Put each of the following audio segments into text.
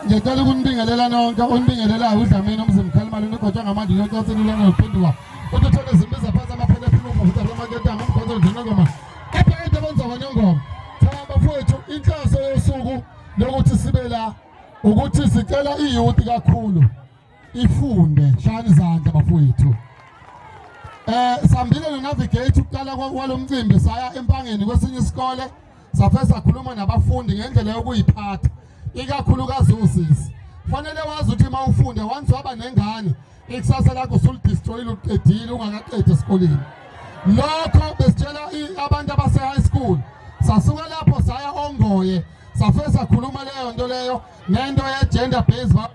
Ngiyacela ukunibingelela nonke, onibingelelayo uDlamini uMzimkhali unigotshwa ngamandla uyocotsela ulana nophenduka. Uthi uthole izimbiza phansi amaphele ephulupha futhi amaketanga umkhonto njenengoma. Ebheke into abenza kwanongoma. Cha bafowethu, inhloso yosuku lokuthi sibe la ukuthi sicela i-youth kakhulu ifunde. Shayani izandla bafowethu. Sambile no navigate ukuqala kwalomcimbi, saya eMpangeni kwesinye isikole, safe sakhuluma nabafundi ngendlela yokuyiphatha, ikakhulukazi usisi. Fanele wazi ukuthi uma ufunda, once waba nengane, ikusasa lakho usulidestroyile, uqedile ungakaqedi esikoleni. Lokho besitshela abantu abase high school. Sasuka lapho saya Ongoye, safe sakhuluma leyo nto leyo nento ye gender based violence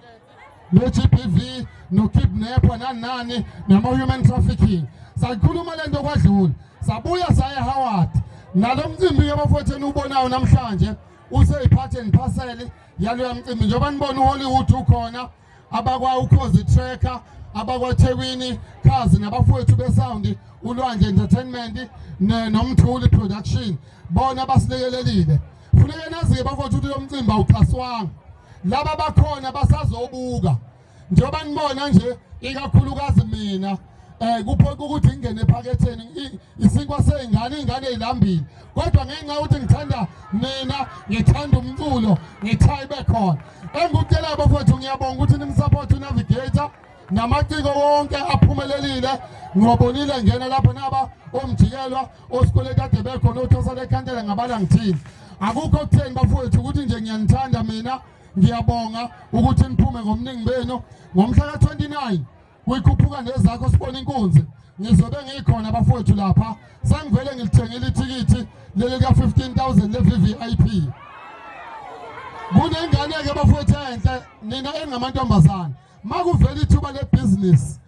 no-GBV, no-kidnap, nani nani, nama-human trafficking. Sayikhuluma le nto kwadlula, sabuya saya eHoward. Nalo mcimbi-ke bafowethu eniwubonayo namhlanje useyi-part and parcel yaloya mcimbi, njengoba nibona uHollywood ukhona, abakwa Ukhozi Tracker, abakwaThekwini Khazi, nabafowethu besound Ulwandle Entertainment noMthuli Production, bona basilekelelile. Funeke nazi-ke bafowethu ukuthi lo mcimbi awuxhaswanga, laba bakhona basazobuka njengoba nibona nje. Ikakhulukazi mina kuphoqa ukuthi ngingene ephaketheni, isinkwa sey'ngane, iy'ngane ey'lambile, kodwa ngenxa yokuthi ngithanda nina, ngithanda umculo, ngitha ibe khona. Engikucela bafowethu, ngiyabonga ukuthi nimsupport uNavigator namaciko wonke aphumelelile. Ngiwabonile ngena lapho naba omjikelwa osikwele kade bekhona, othosa lekhantela, ngabala ngithini, akukho kutheni bafowethu, ukuthi nje ngiyanithanda mina. Ngiyabonga ukuthi niphume ngomningi benu ngomhla ka-29 kuyikhuphuka nezakho sibona inkunzi. Ngizobe ngikhona bafowethu lapha, sengivele ngilithengile ithikithi leli ka-15,000 le-VVIP. Kunengane-ke bafowethu enhle, nina engamantombazane, makuvela ithuba lebhizinisi,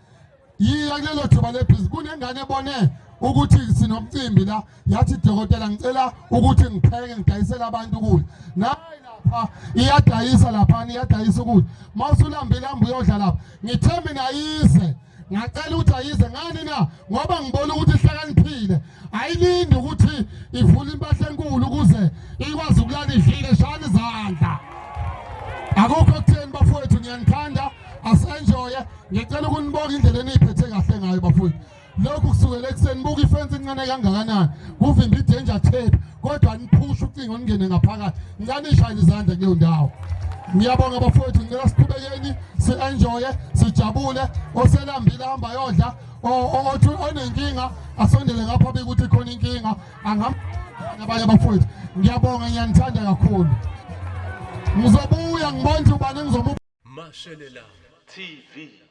yiya kulelo thuba lebhizinisi. Kunengane ebone ukuthi sinomcimbi la, yathi, "Dokotela, ngicela ukuthi ngipheke, ngidayisele abantu ukudla." Nayi lapha iyadayisa, laphana iyadayisa ukudla. Mawusulambile, hamba uyodla lapha. Ngithe mina ayize, ngacela ukuthi ayize. Ngani na? Ngoba ngibona ukuthi ihlakaniphile, ayilindi ukuthi ivule impahla enkulu ukuze ikwazi ukulala idlile. Shayani izandla. Akukho kutheni bafowethu, ngiyanithanda, asi-enjoye. Ngicela ukunibonga indlela eniyiphethe kahle ngayo bafowethu. Lokhu kusukela ekuseni, buka ifensi incane kangakanani, kuvimba i-danger tape, kodwa niphushe ucingo ningene ngaphakathi. Ngicela nishayele izandla kuleyo ndawo. Ngiyabonga bafowethu, ngicela siqhubekeni si-enjoye, sijabule. Oselambile hamba yodla, othi onenkinga asondele ngapha, abike ukuthi khona inkinga, angihamba abanye abafowethu. Ngiyabonga, ngiyanithanda kakhulu. Ngizobuya ngibone ukuthi ubani engizomu Mashelela TV.